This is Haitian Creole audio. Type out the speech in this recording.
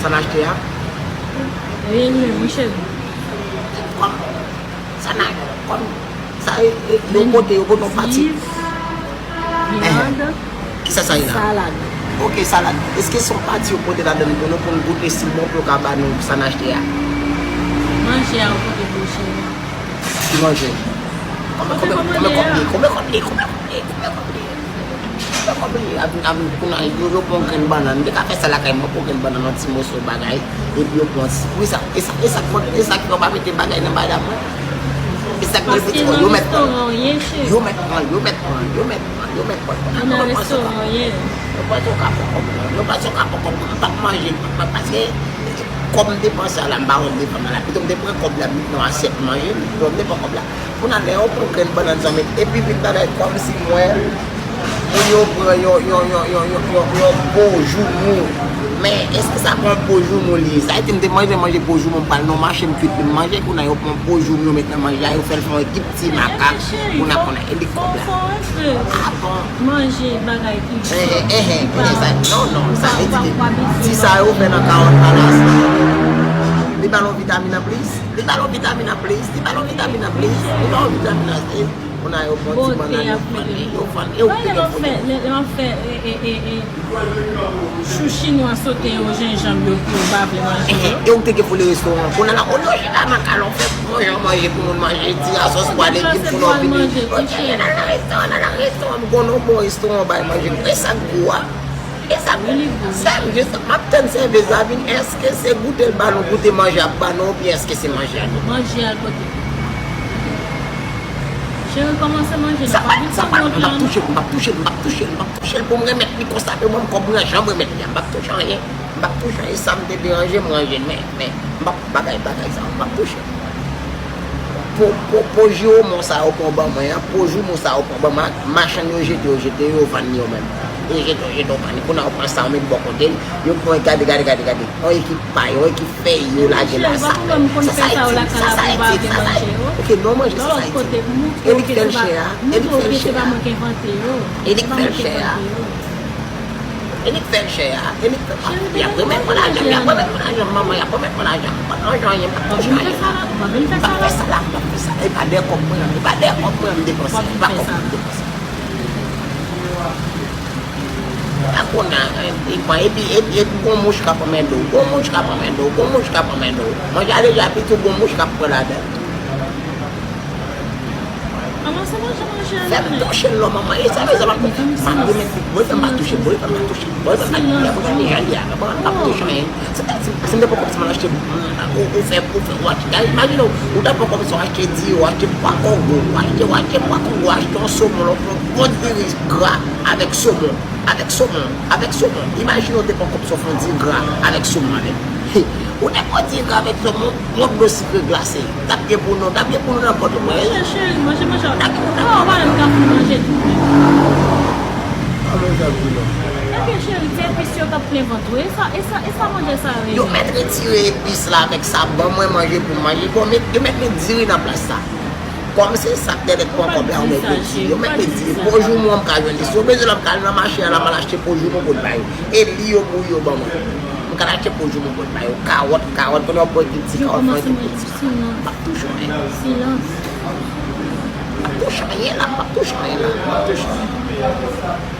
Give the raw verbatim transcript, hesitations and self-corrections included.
Sa n achte a? Wi, wi, mon cheri. Kòm sa n a, kòm sa e, e, yo pote, yo pote yon pati. Vyann, kisa sa ye la? Salad. Ok, salad. Èske se yon pati yo pote ladan l pou nou, pou n goute si l bon pou yo ka ba nou sa n achte a? Manje a yo pote pou cheri. Ki manje? Konbyen, konbyen, konbyen kòb li ye? Konbyen kòb li ye? Konbyen kòb li ye? Konbyen kòb li ye? Konbyen kòb li ye? Avin, avin, kounye a, yo, yo pran grenn bannann. M te ka fè sa lakay mwen, pran grenn bannann, yon ti moso bagay. Epi yo pran, wi, sa, e sa, e sa, e sa ki yo pa mete bagay nan bagay la, mwen. E sa ki yo mete, yo mèt pran. Yo mèt pran, yo mèt pran, yo mèt pran, yo mèt pran. Yo panse yo ka pran kòb mwen. Yo panse yo ka pran kòb mwen. M p ap manje, m p ap, paske kòb m te panse a la, m pa wè m te pran la. Pito m te pran kòb la, m met nan asyèt manje, m te pran kòb la. Kounye a lè yo pran grenn bannann zanmi, epi vin bagay kòmsi mwen, pou yo pran yon, yon, yon po joumou. Men, èske sa pran po joumou li ye? Sa vle di m te manje, manje po joumou, m pral nan mache, m kuit, m manje, kounye a yo pran po joumou, yo met nan manje a, yo fè l fè yon ekip ti makak, kounye a, kounye a, e li kòb la. Ah bon? Manje bagay ki, eh, eh, eh, ki pa, eh, sa, non, non, sa vle di ke ti sa yo fè nan kawòt la la, li ba l yon vitamin an plis, li ba l yon vitamin an plis, li ba l yon vitamin an plis, li ba l yon vitamin an plis. Kounye a yo pran ti bannann, yo fann li, yo fann, yo pile pou li. Lè, lè m ap fè, e, e, e, e, chou chinwa sote yo, jenjanm yo, ki yo pa vle manje yo. E ou te gen pou le restoran. Kounye a la, olye w chita nan kay la, w fè manje, manje pou moun manje, ti a sòs pwa, legim pou nou vini. Ok, n al nan restoran, n al nan restoran, m konnen yon bon restoran, bay manje. E sa k gou a? E sa k gou? Sèvis, m ap tann sèvis la vin, èske se goute l ba nou, goute manje ap ba nou, oubyen èske se manje a nou? Manje a l pote. Cheri, kòmanse manje, n ap vin fè yon jan. M p ap touche l, m p ap touche l, m p ap touche l, m p ap touche l pou m remèt li konsa, pou mwen, kòb mwen, jan m remèt li a, m p ap touche anyen, m p ap touche anyen, sa m te deranje, m ranje l, men, men, m p ap, bagay, bagay sa yo, m p ap touche l. Po, po, po jiwomon sa yo pran ban mwen an, po joumou sa yo pran ban mwen an, machann yo jete, yo jete, yo vann li yo menm. Yo jete, yo jete, yo vann li. Kounye a yo pran sa yo met bò kote l, yo pran gade, gade, gade, gade. Yon ekip pay, yon ekip fèy yo lage la, sa, sa, sa etid, sa, sa etid, sa, sa etid. Ok, non, manje sa, sa etid. E li k fè l chè a, e li k fè l chè a. E li k fè l chè a. E li k fè l chè a, e li k fè l chè a. Y ap remèt mwen lajan, y ap remèt mwen lajan, manman, y ap remèt mwen lajan. M p ap manje anyen, m p ap touche anyen. M p ap fè sa la, m p ap fè sa la. E pa dèyè kòb mwen, e pa dèyè kòb mwen m depanse, e pa kòb mwen m depanse. Kounye a, epi, epi, epi, gon mouch k ap anmède w, gon mouch k ap anmède w, gon mouch k ap anmède w. Manje a deja piti, gon mouch k ap pran ladan l. Fè m touche l non, manman. E sa, mezanmi, m ap, m ap remèt li. Boy, fè m pa touche l, boy, fè m pa touche l, boy, fè m pa touche l. Gade jan l ye a, m ap touche anyen. Se ta di, si m te pran kòb sa m al achte, ou, ou fè, ou fè, ou achte. Gade, imajine w, ou ta pran kòb sa w achte diri, w achte pwa kongo, w achte, w achte pwa kongo, w achte yon somon, w fè yon bon diri gra avèk somon, avèk somon, avèk somon. Imajine w te pran kòb sa w fè yon diri gra avèk somon avèk. Ou te pran diri gra avèk somon, yon dlo sikre glase. T ap gen pou nou, t ap gen pou nou nan Pòtoprens. Manje, cheri, manje, manje. T ap gen pou nou nan Pòtoprens. Manje tou. Ebyen, cheri, se epis yo k ap plen vant ou. E sa, e sa, e sa manje sa yo ye? Yo mèt retire epis la avèk sa. Ban mwen manje pou m manje. Bon, yo mèt met diri nan plas sa. Kòm se sa k te mèt pran kòb la, yo mèt met diri. Yo mèt met diri. Po joumou an, m ka jwenn li. Si yo bezwen l, m ka al nan mache a la, m al achte po joumou pou l bay. E li yo bouyi yo ban mwen. M ka al achte po joumou pou l bay yo. Kawòt, kawòt, kounye a w pran ekip ti kawòt, pran ekip ti kawòt. M p ap touche anyen. M p ap touche anyen la, m p ap touche anyen la, m p ap touche anyen.